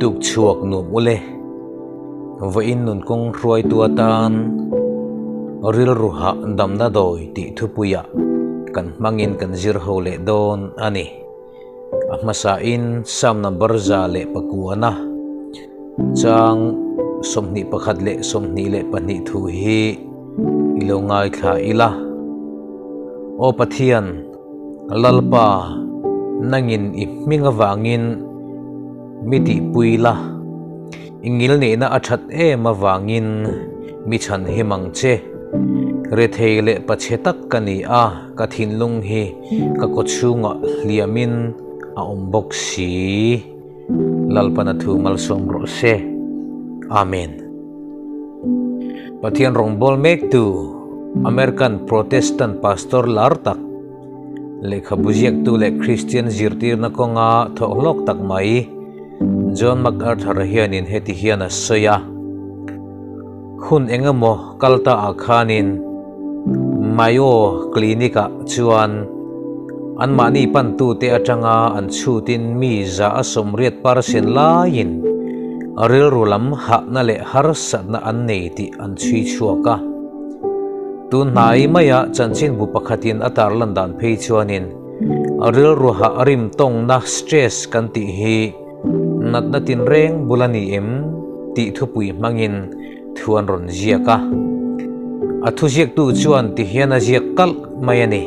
Tuk chhuak nuam ule. Vawiin nun kawng hruaitu atan rilru hah damna dawi tih thupuiah kan hmangin kan zir ho leh dawn a ni. A hmasain Psalm number 109 chang 21 leh 22 thu hi i lo ngaithla ila. Aw Pathian, Lalpa, nangin i hming avangin mi tihpui la, i ngilneihna a that em avangin mi chhan him ang che. Rethei leh pachhe tak ka ni a, ka thinlung hi ka kawchhungah hliamin a awm bawk si. Lalpana thu malsawm rawh se. Amen. Pathian rawngbâwl mêktu American Protestant pastor lar tak, lehkhabu ziaktu leh Kristian zirtirna kawnga thawh hlawk tak mai John MacArthur hianin heti hian a sawi a, Hun eng emaw kal ta ah khanin Mayo Clinic-ah chuan anmahni pantute atanga an chhutin mi 180% laiin rilru lam hahna leh harsatna an nei tih an chhui chhuak a. Tun hnai maia chanchinbu pakhatin a tarlan dan phei chuanin rilru hah rim tawngna stress kan tih hi Natna tinreng bul a ni em? tih thupui hmangin thu an rawn ziak a. A thuziaktu chuan ti hian a ziak kalh mai a ni.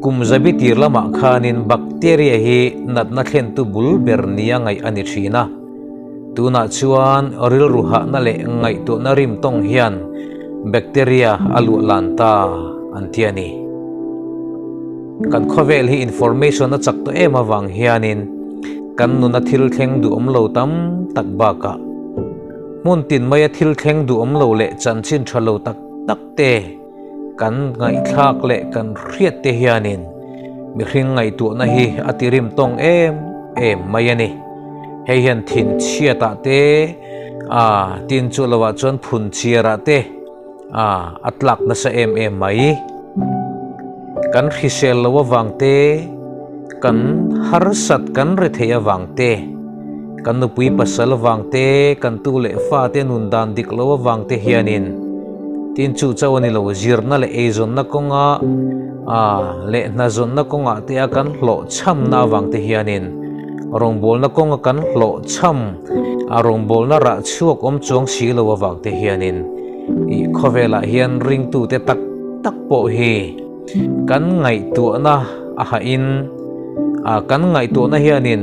Kum zabi tir lamah khanin bacteria hi natna thlentu bul ber nia ngaih a ni thin a. Tunah chuan rilru hahna leh ngaihtuahna rim tawng hian bacteria a luah lan ta an ti a ni. Kan khawvel hi information a chak tawh em avang hianin kan nuna thil thleng duhawm lo tam tak bakah hmun tin maia thil thleng duhawm lo leh chanchin tha lo tak tak te kan ngaihthlak leh kan hriat te hianin mihring ngaihtuahna hi a tirim tawng em em mai a ni. Hei hian thinchhiatah te, tin chu lovah chuan phunchiarah te, A, a tlak nasa em em mai. Kan hrisel lo avang te, kan harsat kan ri theih avang te, kan nupui pasal avang te, kan tu leh fa te nun dan dik lo avang te hianin tin chu chauh a ni lo, zirna leh eizawnna kawnga a leh hnazawnna kawngah te a kan hlawhchhamna avang te hianin rawngbawlna kawnga kan hlawhchham a rawngbawlna rah chhuak awm chuang si lo avang te hianin Ih khawvelah hian ringtute tak tak pawh hi kan ngaihtuahna a hahin ah kan ngaihtuahna hianin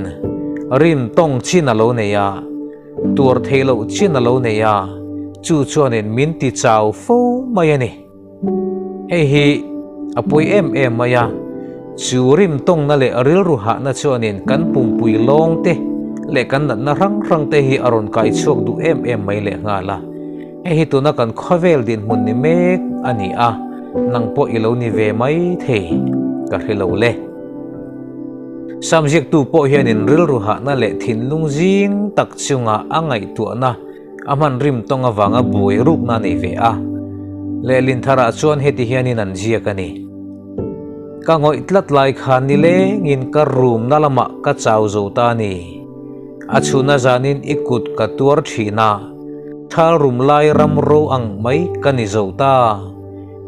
rim tawng chin a lo nei a, tuar theih loh chin a lo nei a, chu chuanin min ti chau fo mai a ni. Hei hi a pawi em em mai a, chu rim tawngna leh rilru hahna chuanin kan pumpui lawng te leh kan natna hrang hrang te hi a rawn kai chhuak duh em em mai lehnghal a. Hei hi tuna kan khawvel dinhmun ni mek a ni a, nang pawh i lo ni ve mai thei ka hre lo le. Sam ziaktu pawh hianin rilru hahna leh thinlung zing tak chunga a ngaihtuahna a hman rim tawng avanga buai rukna a nei ve a. Lehlin tharah chuan heti hianin an ziak a ni. Ka ngawih tlat lai khan nilengin ka room na lamah ka chau zo ta a ni. A chhuna zanin i kut ka tuar thin a, thal rum lai ram ro ang mai ka ni zo ta,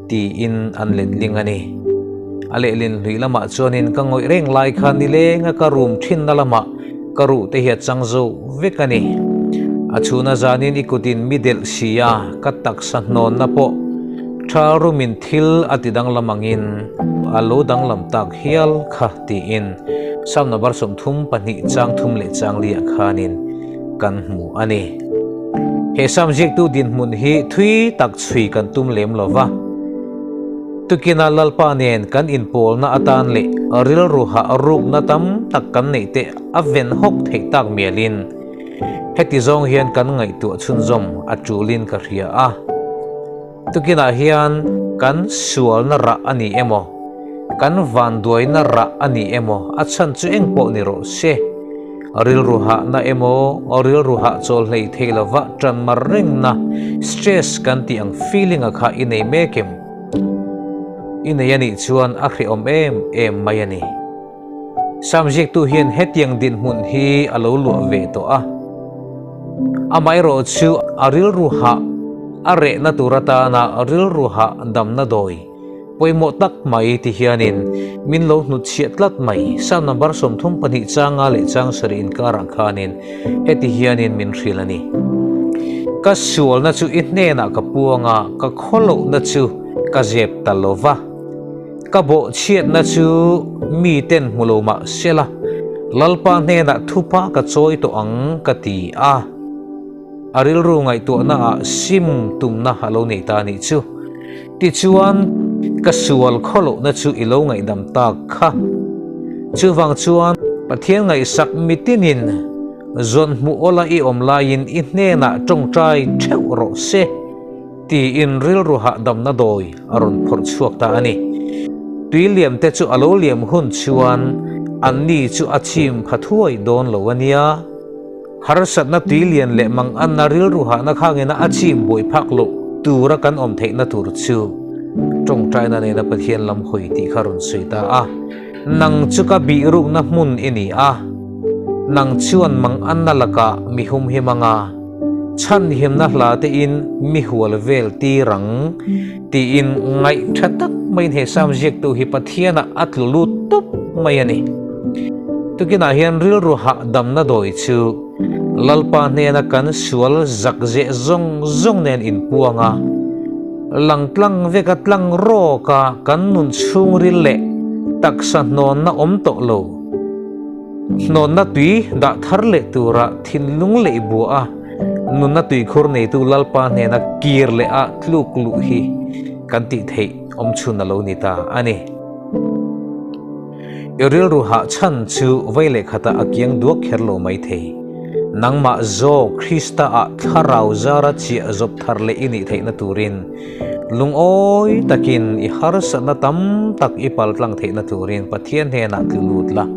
tiin an letling a ni. A lehlin hlui lamah chuanin ka ngawih reng lai kha nilenga ka rum thinna lamah ka ruh te hi a chang zo vek a ni. A chhuna zanin i kutin mi delh si a, ka taksa hnawnna pawh thal rumin thil a ti danglam angin a lo danglam tak hial kha tiin Psalm number 32 chang thum leh chang liah khanin kan hmu a ni. He Psalm ziaktu dinhmun hi thui tak chhui kan tum lem lo va. Tukina Lalpa nen kan inpawlna atan leh rilru hah rukna tam tak kan neih te a ven hawk theih tak mialin heti zawng hian kan ngaihtuah chhunzawm a tulin ka hria a. Tukinah hian kan sualna rah a ni emaw, kan vanduaina rah a ni emaw, a chhan chu eng pawh ni rawh se. Rilru hahna emaw, rilru hahchawl hlei thei lova tan mar rengna, stress kan tih ang feeling a kha i nei mek em? I nei a nih chuan a hrehawm em em mai a ni. Samziaktu hian hetiang dinhmun hi a lo luah ve tawh a. Amaherawhchu a rilru hah a rehna tur atana rilru hah damna dawi pawimawh tak mai ti hianin min lo hnutchhiah tlat mai. Psalm number 32 changa leh chang sarih inkarah khanin heti hianin min hrilh a ni. Ka sualna chu i hnenah ka puang a, ka khawlohna chu ka zep ta lo va. Ka bawhchhiatna chu miten hmu lo mah sela, Lalpa hnenah thupa ka chawi tawh ang ka ti a. A rilru ngaihtuahnaah sim tumna a lo nei ta a nih chu. Tichuan, ka sual khawlohna chu i lo ngaihdam tak kha. Chuvang chuan, Pathian ngaihsak mitinin zawn hmuh awla i awm laiin i hnenah tawngtai theuh rawh se. Tiin rilru hahdamna dawi a rawn phawrh chhuak ta a ni. Tui liam te chu a lo liam hun chuan anni chu a chim pha thuai dawn lo a nia. Harsatna tui lian leh mang anna rilru hahna khangina a chim buai phak loh tura kan awm theihna tur chu tawngtaina nena Pathian lam hawi tih kha rawn sawi ta a. Nang chu ka bih rukna hmun i ni a, nang chuan mang anna lakah mi humhim anga, chhanhimna hla tein mi hual vel tir ang, tiin ngaih tha tak maiin he Sam ziaktu hi Pathianah a tlu lut tawp mai a ni. Tukinah hian rilru hahdamna dawi chu Lalpa hnena kan sual zak zeh zawng zawng nen inpuang a, Langtlang veka tlang rawka kan nun chhungril leh taksa hnawnna awm tawh lo. Hnawnna tui dah thar leh tura thinlung leh buah a nunna tuikhur neitu Lalpa hnena kir leh a tluk luh hi kan tih theih awm chhun a lo ni ta a ni. I rilru hah chhan chu vei leh khatah a kiang duak kher lo mai thei. Nangmah zawk Krista-ah thlarau zara chiah zawp thar leh i nih theihna turin, lungawi takin i harsatna tam tak i paltlang theihna turin Pathian hnenah tlu lut la.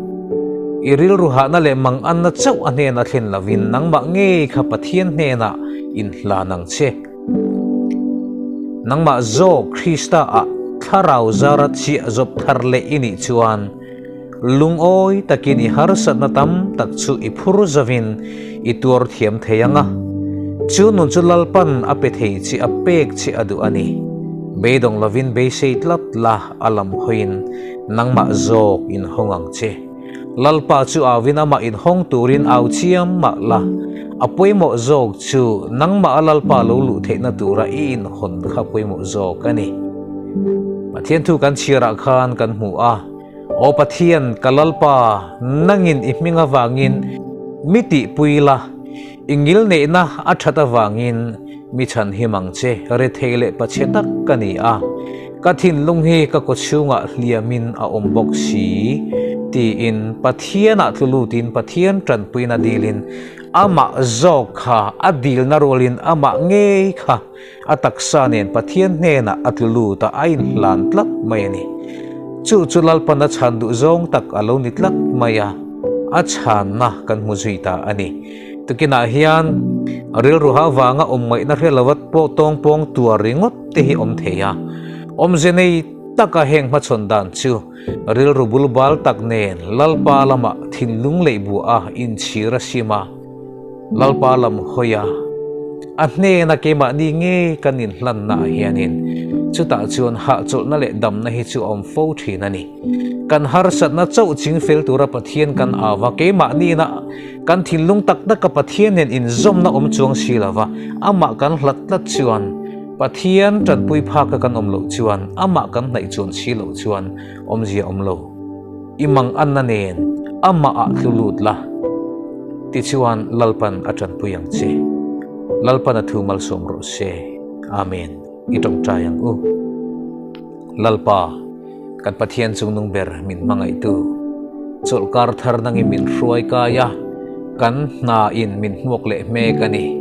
I rilru hahna leh manganna chauh a hnena thlen lovin nangmah ngei kha Pathian hnenah inhlan ang che. Nangmah zawk Krista-ah thlarau zara chiah zawp thar leh i nih chuan lungawi takin i harsatna tam tak chu i phur zavin i tuar thiam thei ang a. Chu nun chu Lalpan a pe thei che a pek che a duh a ni. Beidawng lovin beisei tlat la a lam hawiin nangmah zawk inhawng ang che. Lalpa chu auin amah inhawng turin au chiam mah la, a pawimawh zawk chu nangmah a Lalpa lo luh theihna tura i inhawn kha pawimawh zawk a ni. Pathian thu kan chhiarah khan kan hmu a, Aw Pathian, ka Lalpa, nangin i hming avangin mi tihpui la, i ngilneihna a that avangin mi chhanhim ang che, rethei leh pachhe tak ka ni a, ka thinlung hi ka kawchhungah hliamin a awm bawk si, tiin Pathianah tlu lutin Pathian tanpuina dilin amah zawk kha a dilna rualin amah ngei kha a taksa nen Pathian hnenah a tlu lut a, a inhlan tlat mai a ni. Chu chu Lalpan a chhan duh zawng tak a lo ni tlat mai a, a chhanna kan hmu zui ta a ni. Tukinah hian rilru ha vanga awm ngaihna hre lova pawh tawng pawng tuar ringawt te hi awm thei a. Awmze nei taka heng hmachhawn dan chu rilru bul bal tak nen Lalpa lamah thinlung leh buah a inchhir a sim a, Lalpa lam hawi a, a hnena keimahni ngei kan inhlanna ah hianin chutah chuan hahchawlhna leh damna hi chu a awm fo thin a ni. Kan harsatna chauh ching fel tura Pathian kan au va, keimahniina kan thinlung tak taka Pathian nen inzawmna awm chuang si lova amah kan hlat tlat chuan Pathian tanpui phaka kan awm loh chuan amah kan hnaih chuan si loh chuan awmzia awm lo. I mang anna nen amah ah tlu lut la, tichuan Lalpan a tanpui ang che. Lalpan a thu malsawm rawh se. Amen. I tawngtai ang u. Lalpa, kan Pathian chungnung ber min hmangaihtu, chawlhkar thar nangin min hruai kai a, kan hna in min hmuak leh hmek a ni.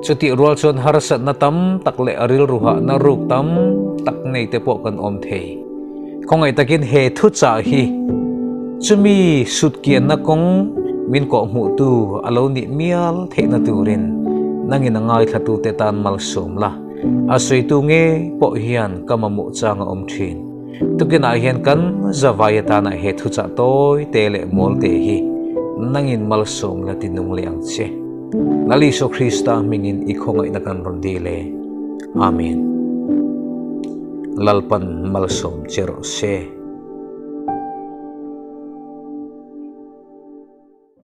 Chutih rual chuan harsatna tam tak leh rilru hahna ruk tam tak nei te pawh kan awm thei. Khawngaih takin he thuchah hi chumi sutkianna kawng min kawhhmuhtu a lo nih mial theihna turin nangin a ngaithlatute tan malsawm la, a sawitu nge pawh hian ka mamawh chang a awm thin. Tukinah hian kan zavai atana he thuchah tawi te leh mawl te hi nangin malsawm la ti nung leh ang che. Lal Isua Krista hmingin i khawngaihna kan rawn dil e. Amen. Lalpan malsawm che rawh se.